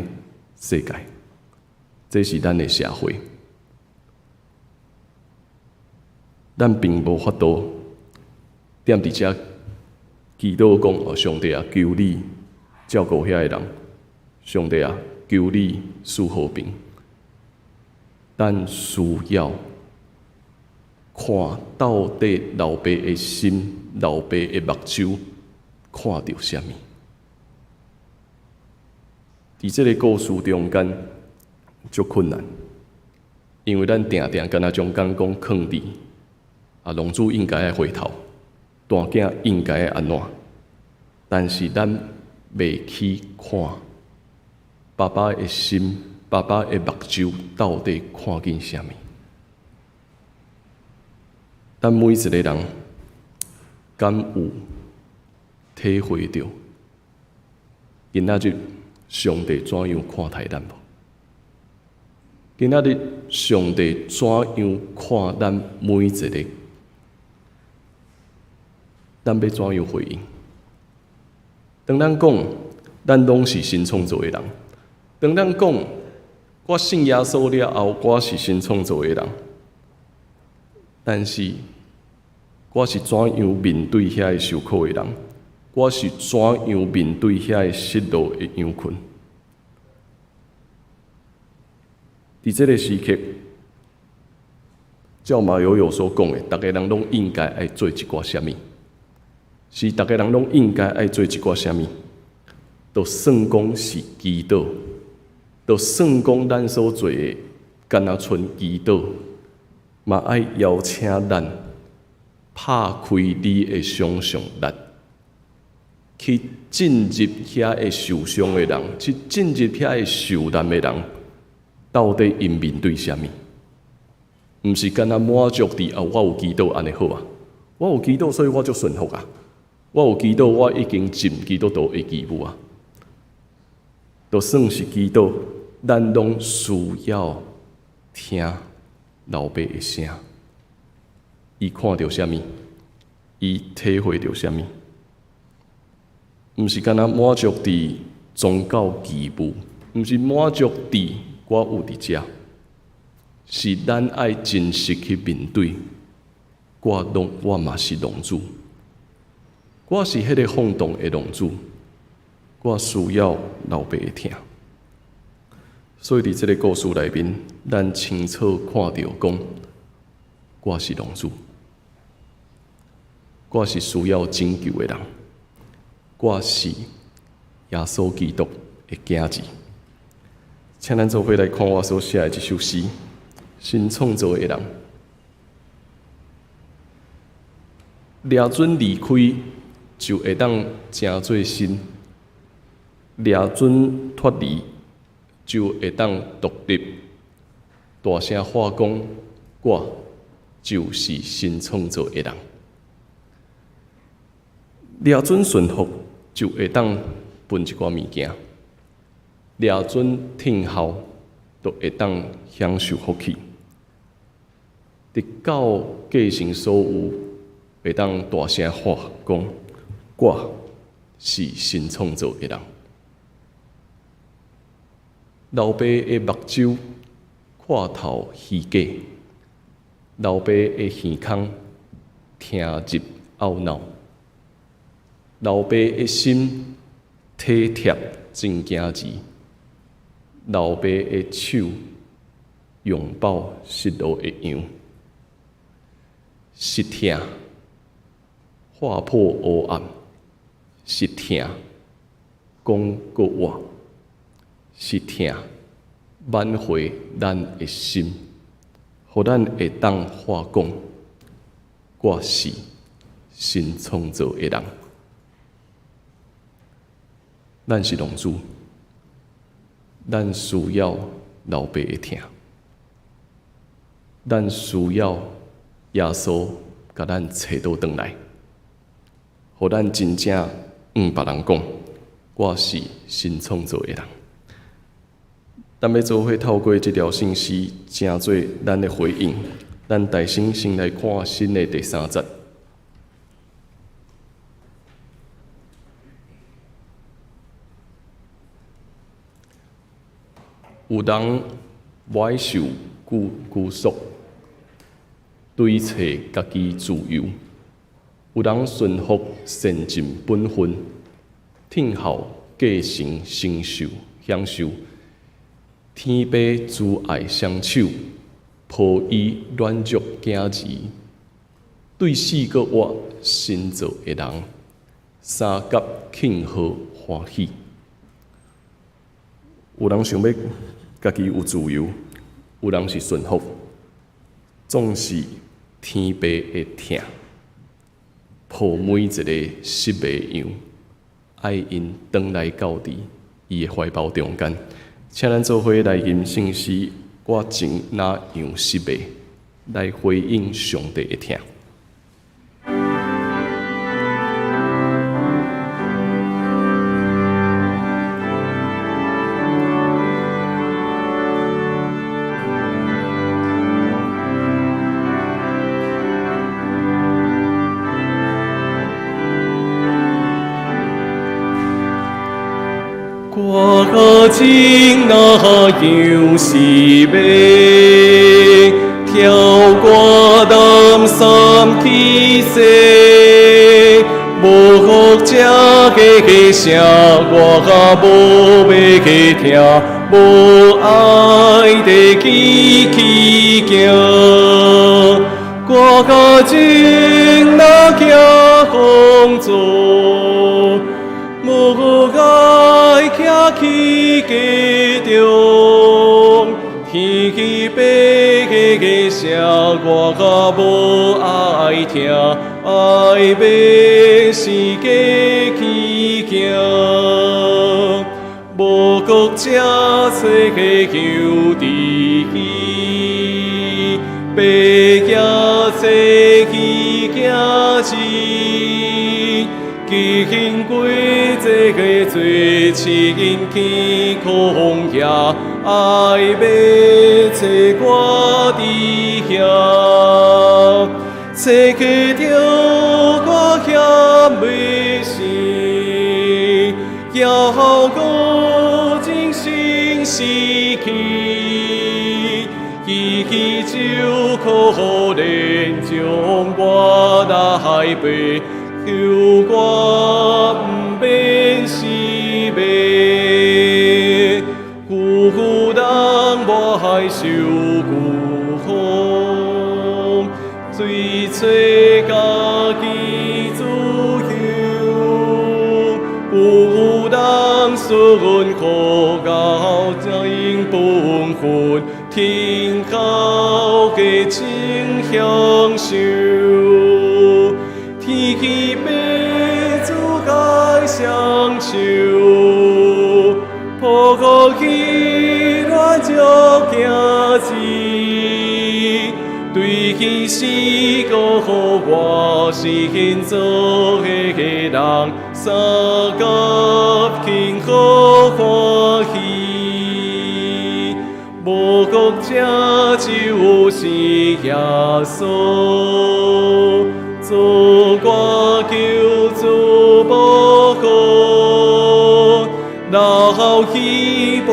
世界，這是咱的社會，咱並無法度踮佇遮。祈禱講：哦，上帝啊，求你照顧遐个人。上帝啊，求你賜和平。咱需要看到底老爸的心、老爸的目睭看著啥物。佇這个故事中間，足困難，因為咱定定敢若將講講囥佇啊，浪子應該愛回頭。大囝應該按怎？但是咱袂去看爸爸的心，爸爸的目睭到底看見啥物？咱每一个人敢有體會著今仔日上帝怎樣看待咱無？今仔日上帝怎樣看咱每一个？咱欲怎樣回應？當咱講，咱攏是新創造的人；當咱講，我信耶穌了後，我是新創造的人。但是，我是怎樣面對遐个受苦的人？我是怎樣面對遐個失落的羊群？佇這个時刻，照馬友友所講的，逐个人攏應該愛做一寡啥物？是逐个人攏應該愛做一寡啥物？就算講是祈禱，就算講咱所做的，敢若賰祈禱，嘛愛邀請咱拍開你的想像力，去進入遐會受傷的人，去進入遐會受難的人，到底𪜶面對啥物？毋是干焦滿足佇啊，我有祈禱按呢好啊，我有祈禱，所以我足順服啊。我有祈禱，我已經盡基督徒的義務啊。就算是祈禱，咱攏需要聽老爸的聲。伊看著啥物？伊體會著啥物？毋是干焦滿足佇宗教義務，毋是滿足佇我有佇遮，是咱愛真實去面對。我攏我嘛是浪子，我是彼個放蕩的浪子，我需要老爸的疼。所以佇這個故事內面，咱清楚看著講，我是浪子，我是需要拯救的人，我是耶穌基督的囝兒。請咱做伙來看我所寫的這首詩，新創造的人，掠準離開就會當成做新，掠準脫離就會當獨立。大聲喊講，我就是新創造的人。掠準順服就會當分一寡物件，掠準聽候就會當享受福氣。直到繼承所有，會當大聲喊講，我是新創造的人。老爸的目睭看透虛假，老爸的耳孔聽入懊惱，老爸的心體貼真囝兒，老爸的手擁抱失落的羊，是疼劃破黑暗，是疼講過話，是疼挽回咱的心，予咱會當喊講，我是新創造的人。咱是浪子，咱需要老爸的疼，咱需要耶穌共咱揣倒轉來，予咱真正向別人講，我是新創造的人。咱欲做伙透過這條聖詩，成做咱的回應。咱大聲先來看新的第三節。有人無愛受拘束，追揣家己自由；有人順服善盡本分，聽候繼承承受享受。天父慈愛雙手，抱伊軟弱囝兒，對死閣活新造的人，相佮慶賀歡喜。有人想欲家己有自由，有人是順服，總是天父的疼，抱每一个失迷的羊，愛𪜶轉來到佇伊的懷抱中間。請咱做伙來吟聖詩，我情若羊失迷，來回應上帝的疼。我情若羊失迷，跳过南山去西，無福這个聲我無欲去聽，無愛的去去行。我情若行風俗，無愛徛去家中，天父的聲我無愛聽，愛欲死過去行。國這找羊知己，白行找去行子，經過這个最深天空遐，愛欲找我佇遐，找著我險欲死，猶閣真心死去，伊就可憐將我來背，求我毋免死命，有人無愛受苦，追找家己自由，有人順服到真本分，天后的真享受，天氣變主該相守，抱起軟弱行子，對彼死個我是現做的人，相甲幸福歡喜，無國這就是耶穌，做我救主保護，老去無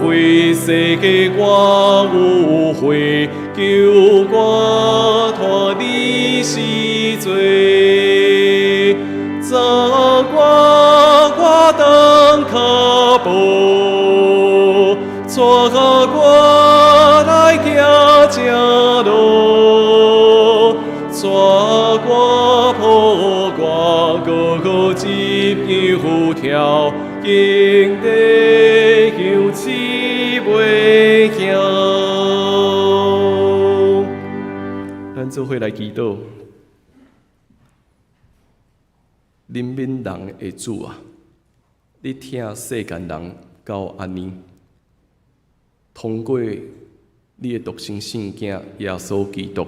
悔，世界我有悔，救我脫離死罪，早我我當跤步，帶我來行正路，帶我抱我閣入羊條，經歷羊刺袂驚。咱做伙來祈禱，憐憫人的主啊，你疼世間人到按呢，通過你的獨生聖囝耶穌基督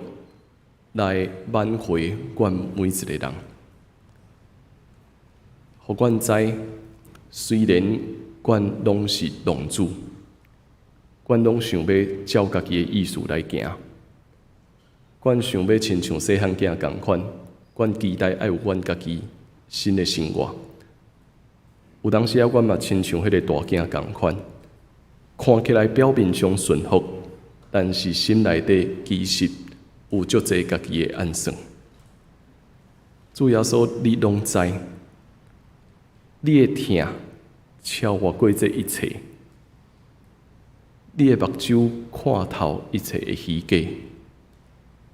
來挽回阮每一個人，予阮知，雖然阮攏是浪子，阮攏想欲照家己的意思來行，阮想欲親像細漢囝仝款，阮期待愛有阮家己新的生活。有當時仔，阮嘛親像彼个大囝仝款，看起來表面上順服，但是心內底其實有足濟家己的暗算。主耶穌，你攏知，你的疼超越過這一切，你的目睭看透一切的虛假，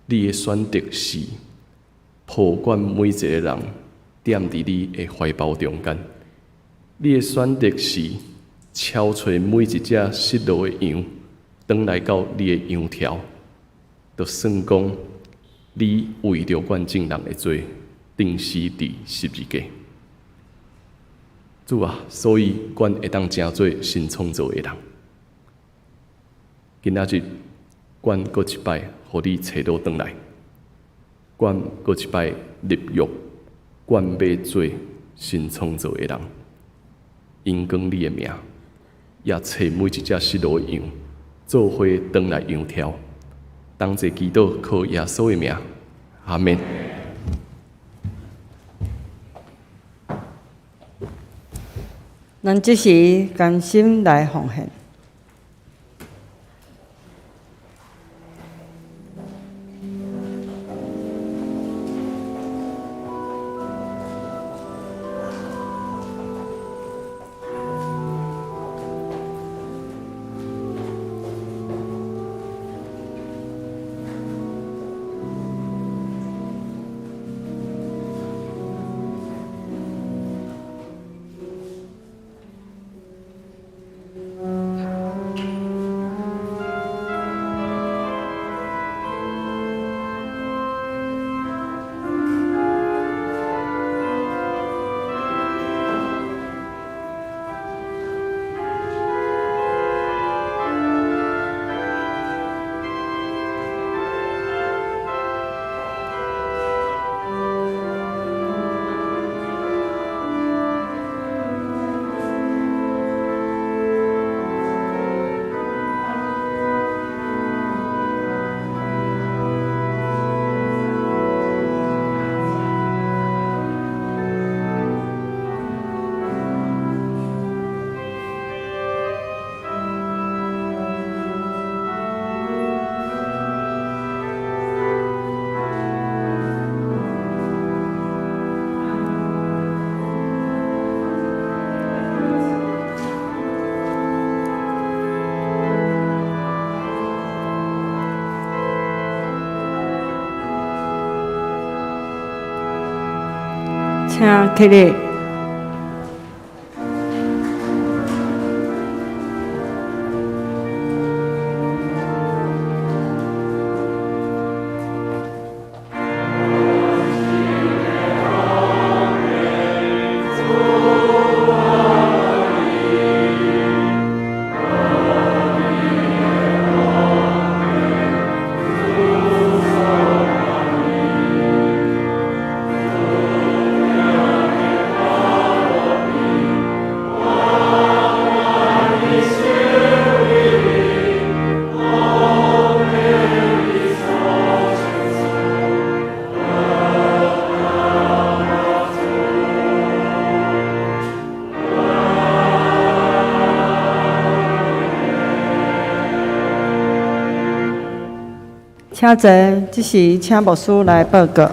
你的選擇是抱阮每一個人踮佇你的懷抱中間，你的選擇是超揣每一隻失落的羊，轉來到你的羊條，就算講你為著阮眾人的罪，釘死佇十字架。主啊，所以阮會當成做新創造的人。今仔日，阮閣一擺予你揣倒轉來，阮閣一擺立約，阮欲做新創造的人，榮光你的名，也揣每一隻失落的羊，做伙轉來羊柱。當這祈禱靠耶穌的名，阿們。咱這時甘心來奉獻。請起立。請坐，這時請牧師來報告。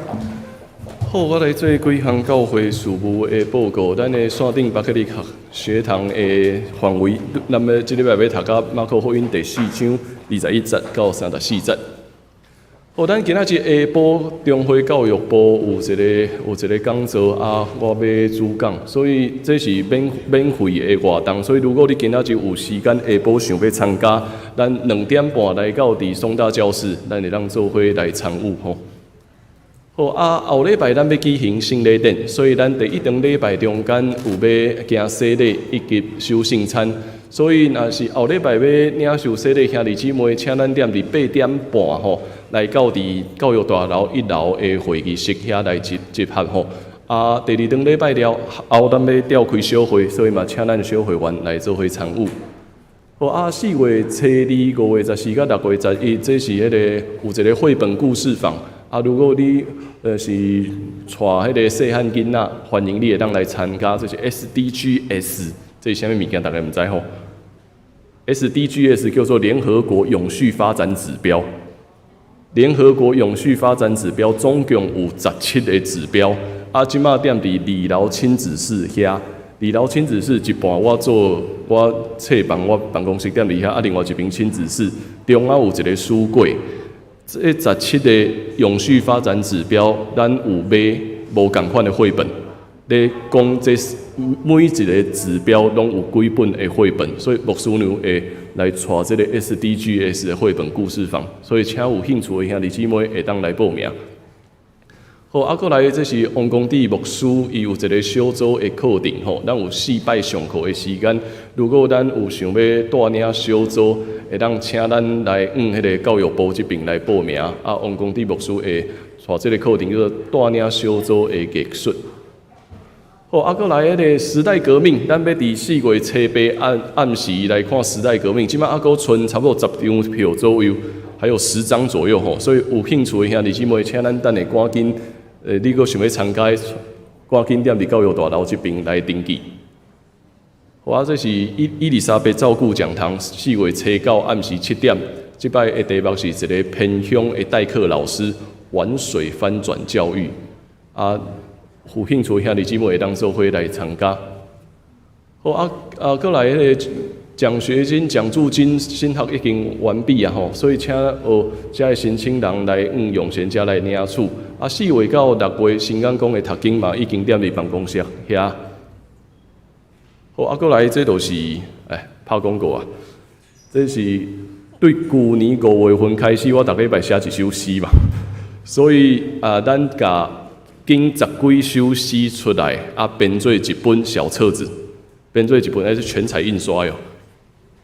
好，我來做幾項教會事務的報告。咱的山頂巴克利學堂的範圍，咱欲這禮拜欲讀到馬可福音第四章21節到34節。好，咱今仔日下晡中會教育部有一個講座啊，我欲主講，所以這是免費的活動。所以如果你今仔日有時間下晡想欲參加，咱2點半來到佇松大教室，咱會當做伙來參與吼。好啊，後禮拜咱欲舉行聖禮典，所以咱第一場禮拜中間有欲行洗禮以及守聖餐。所以若是後禮拜欲領受洗禮兄弟姊妹，請咱踮佇8點半吼，來到佇教育大樓一樓的會議室遐來集合吼。啊，第二場禮拜了後，咱欲召開小會，所以嘛，請咱小會員來做伙參與。好啊，4月初2、5月14佮6月11，這是彼個有一個繪本故事坊。啊，如果你是帶彼個細漢囡仔，歡迎你會當來參加。這是 SDGs，這是啥物物件？大家毋知吼。SDGs 叫做聯合國永續發展指標。聯合國永續發展指標總共有17個指標。啊，這馬踮佇二樓親子室遐，二樓親子室一半我做我冊房，我辦公室踮佇遐，啊，另外一邊親子室中間有一個書櫃。這17個永續發展指標，咱有買無仝款的繪本，咧講這每一個指標攏有幾本的繪本，所以牧師娘會來帶這個 SDGs 的繪本故事坊，所以請有興趣的兄弟姊妹會當來報名。好，啊，閣來這是王公地牧師，伊有一個小組的課程吼，咱有四擺上課的時間。如果咱有想欲帶領小組，會當請咱來往彼個教育部這邊來報名。啊，王公地牧師會帶這個課程叫做帶領小組的藝術。好，啊，閣來彼個時代革命，咱欲佇4月初8暗暗時來看時代革命。這擺猶閣賰差不多10張票左右，還有10張左右吼。所以有興趣的兄弟姊妹，請咱等下趕緊。你閣想欲參加，趕緊踮佇教育大樓這邊來登記。好啊，這是伊麗莎白照顧講堂，4月初9暗時7點。這擺的題目是一個偏鄉的代課老師玩水翻轉教育。啊，有興趣兄弟姊妹會當做伙來參加。好啊，啊，閣來彼個獎學金、獎助金審核已經完畢啊吼，所以請學遮的申請人來往永賢遮來領取。啊，4月到6月新港講的讀經嘛已經踮佇辦公室遐。好，啊，閣來這就是拍廣告啊，這是對舊年5月份開始，我逐禮拜寫一首詩嘛，所以啊，咱共揀十幾首詩出來，啊，編做一本小冊子，編做一本，還是全彩印刷喲。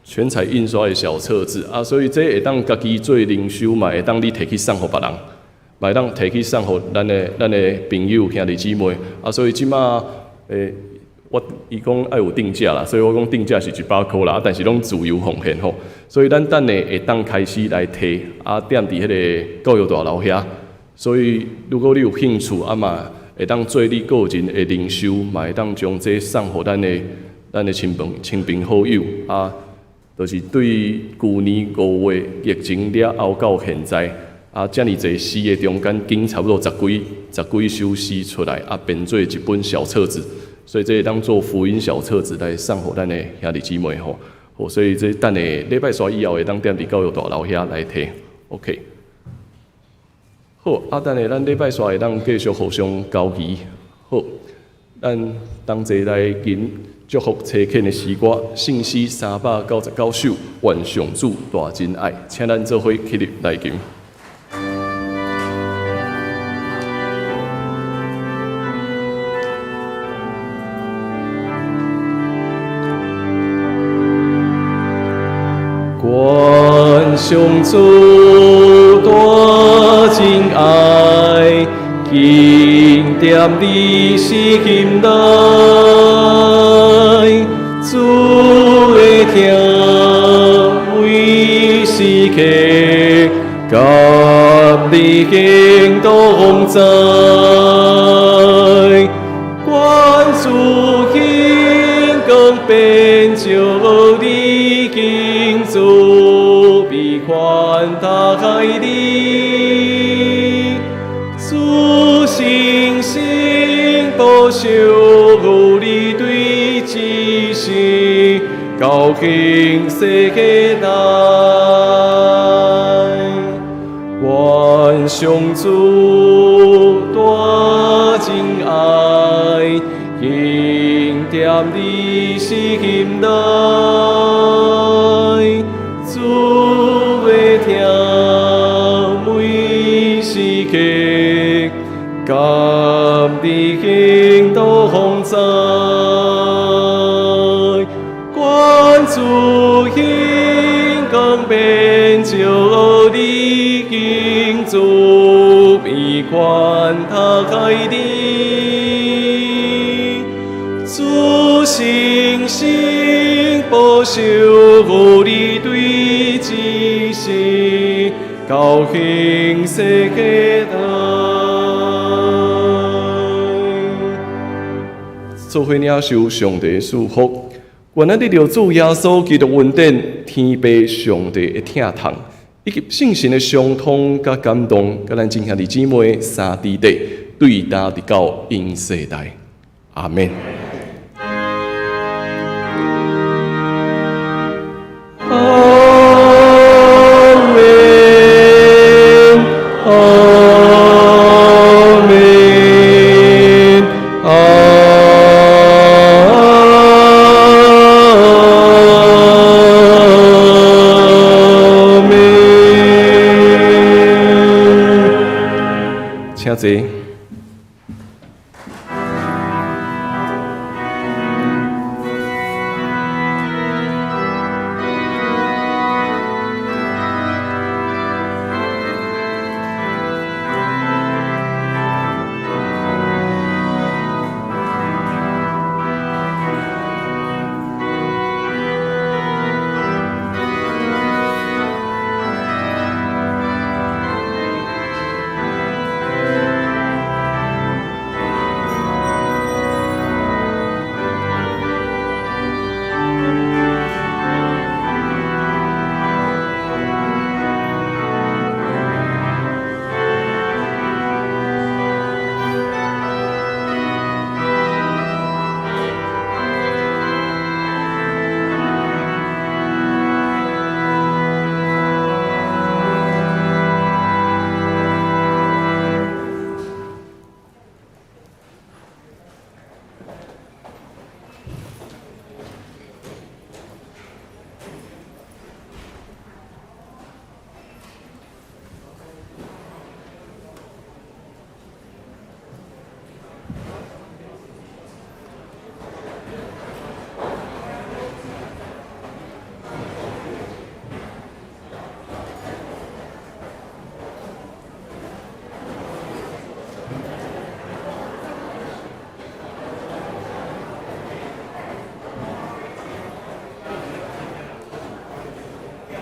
全彩印刷的小冊子啊，所以這會當家己做靈修嘛，會當你提去送予別人，嘛會當提去送予咱的朋友兄弟姊妹啊。所以這馬我伊講愛有定價啦，所以我講定價是100箍啦，但是攏自由奉獻吼。所以咱等下會當開始來提啊，踮佇彼個教育大樓遐。所以如果你有興趣啊嘛，會當做你個人的靈修，嘛會當將這送予咱的親朋好友啊。就是對舊年5月疫情了後到現在，啊，遮爾濟詩的中間，揀差不多十幾首詩出來，啊，編做一本小冊子，所以這會當做福音小冊子來送予咱的兄弟姊妹吼。好，所以這等下禮拜三以後會當踮佇教育大樓遐來提。OK，好，啊，等下咱禮拜三會當繼續互相交誼。好，咱同齊來吟祝福差遣的詩歌，聖詩399首，願上主大真愛，請咱做伙起立來吟。願上主大真愛，緊踮你心內，主的疼每時刻，佮你行同在，願主顯光遍照你敬主，必寬待你，主信心保守你對這世到永世代。願上主大真愛，緊踮你心內，主的疼每時刻，佮你行同在，願主顯光遍照你敬主，必寬待你，主信心保守你對這世到永世代。做伙領受上帝賜福，願咱得著主耶穌基督恩典，天父上帝的疼痛，以及聖神的相通佮感動，佮咱眾兄弟姊妹三弟弟，對今直到永世代。阿們。阿們，阿們，阿們。請坐。